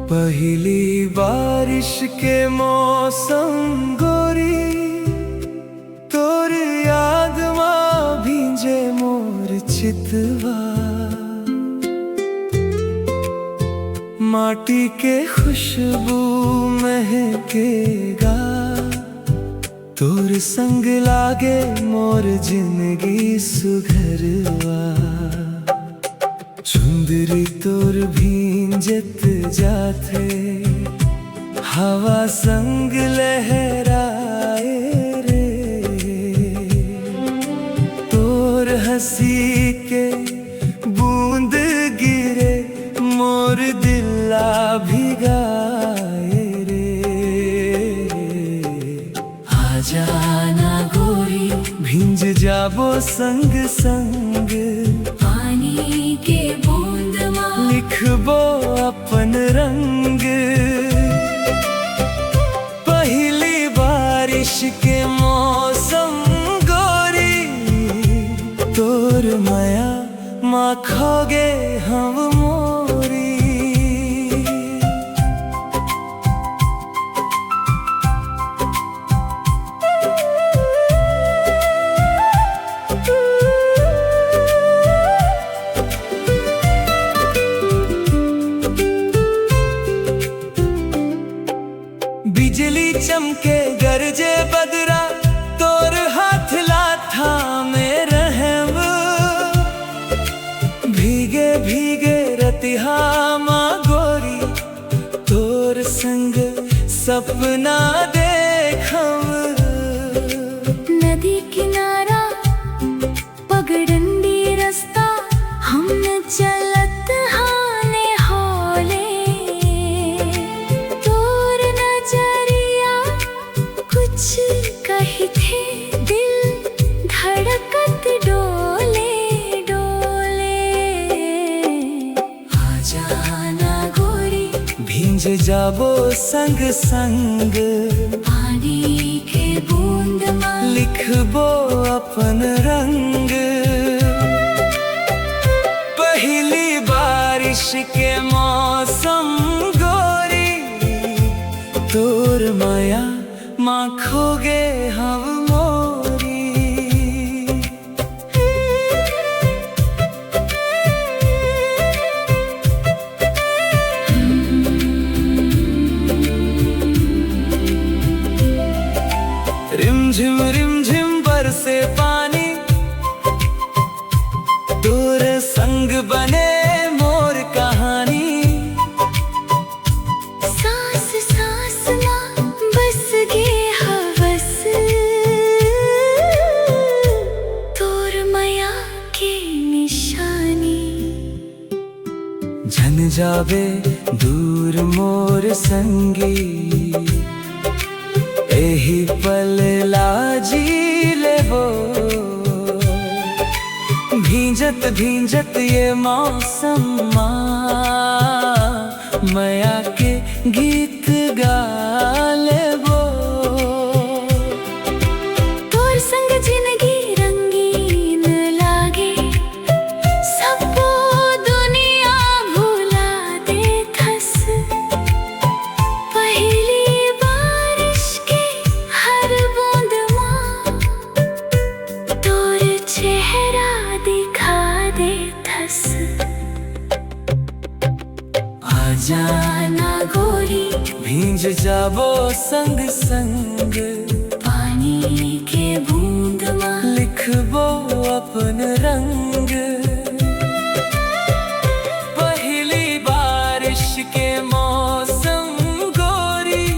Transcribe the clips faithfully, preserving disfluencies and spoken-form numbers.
पहिली बारिश के मौसम गोरी, तोर याद मा भींजे मोर चितवा। माटी के खुशबू महकेगा, तोर संग लागे मोर जिंदगी सुघरवा। चुंदरी तोर भींजत जाथे, हवा संग लहराए रे। तोर हंसी के बूंद गिरे, मोर दिल ला भिगाए रे। आजा ना गोरी, भींज जाबो संग संग। पानी के बूंद मा लिखबो अपन रंग। पहिली बारिश के मौसम गोरी, तोर मया मा खोगे हंव मोरी। बिजली चमके, गरजे बदरा, तोर हाथ ला थामे रहेंव। भीगे भीगे रतिहा मा गोरी, तोर संग सपना देखंव। नदी किनारा पगडंडी रस्ता, हमन चलत हाने होले। तोर नजरिया कुछ कहिथे, दिल धड़कत डोले डोले। आजा ना गोरी, भींज जाबो संग संग। पानी के बूंद मा लिखबो अपन रंग। पहिली बारिश के मौसम गोरी, तोर मया मा खोगे हंव मोरी। रिमझिम रिमझिम बरसे पानी, तोर संग बने मोर कहानी। सांस सांस मा बस गे हवस, तोर मया के निशानी। झन जाबे दूर मोर संगी, एही पल ला जी लेबो। भींजत भींजत ये मौसम मा, मया के गीत गा लेबो। तोर संग जिनगी रंगीन लागे, सबो दुनिया भुला देथस। पहिली बारिश के हर बूंद मा, तोर चेहरा दिखा देथस। आजा ना गोरी, भींज जाबो संग संग। पानी के बूंद मा लिखबो अपन रंग। पहिली बारिश के मौसम गोरी,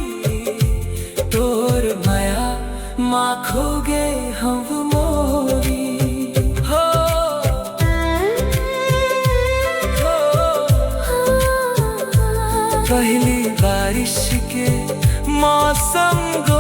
तोर मया मा खोगे हंव मोरी। हो, हो। पहिली बारिश के मौसम